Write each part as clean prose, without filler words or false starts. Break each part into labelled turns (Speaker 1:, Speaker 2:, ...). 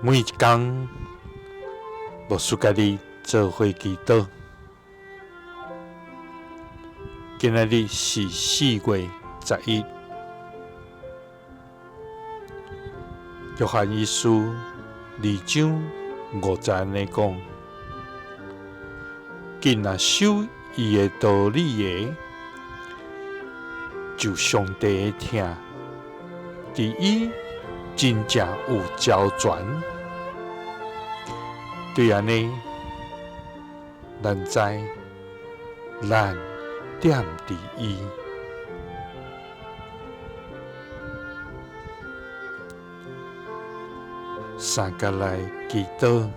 Speaker 1: 每一工，牧師佮你做伙祈禱。今仔日是4月11，約翰一書2章5節按呢講：囝若守伊的道理的，就上帝的疼，佇伊真正有成全。對按呢，咱知咱踮佇伊。三佮來祈禱，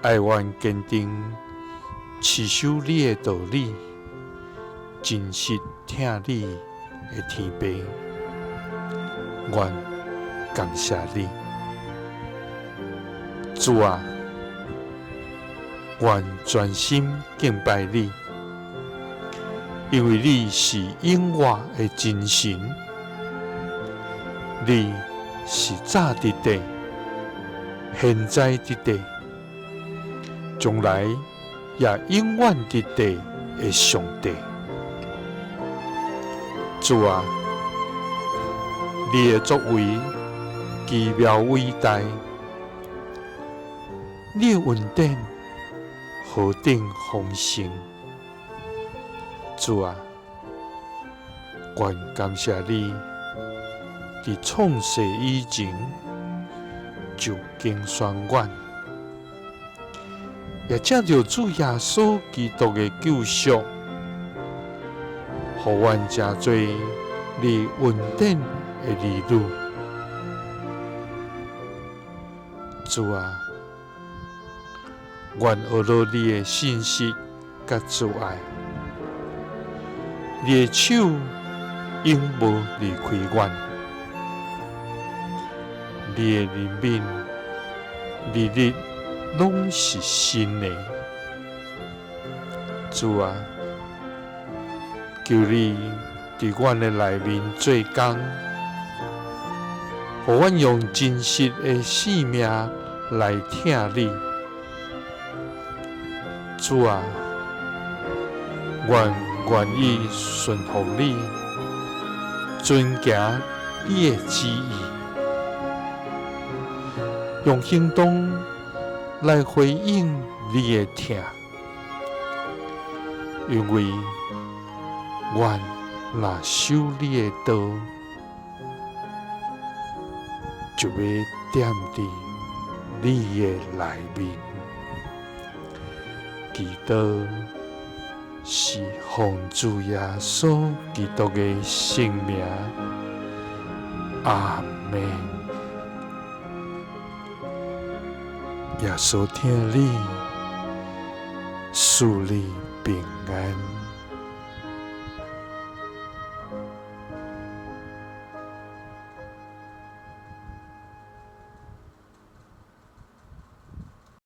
Speaker 1: 愛阮堅定持守你的道理，真實疼你的天父，阮感謝你，主啊，阮專心敬拜你，因為你是永活的真神，你是早佇地，現在佇地，將來也永遠佇地的上帝。主啊，你的作為奇妙偉大，你的恩典何等豐盛！主啊，阮感謝你，佇創世以前就揀選阮，也藉著主耶穌基督的救贖，予阮成做你恩典的兒女。主啊，願學著你的信實佮慈愛，你的手永無離開阮，你的憐憫日日攏是新的。主啊，求你佇阮的內面做工，予阮用真實的性命來疼你。主啊，阮願意順服你，遵行你的旨意，用行動來回應你的疼，因為阮若守你的道，就欲踮佇你的內面。祈禱是奉主耶穌基督的聖名，阿們。耶穌疼你，賜你平安。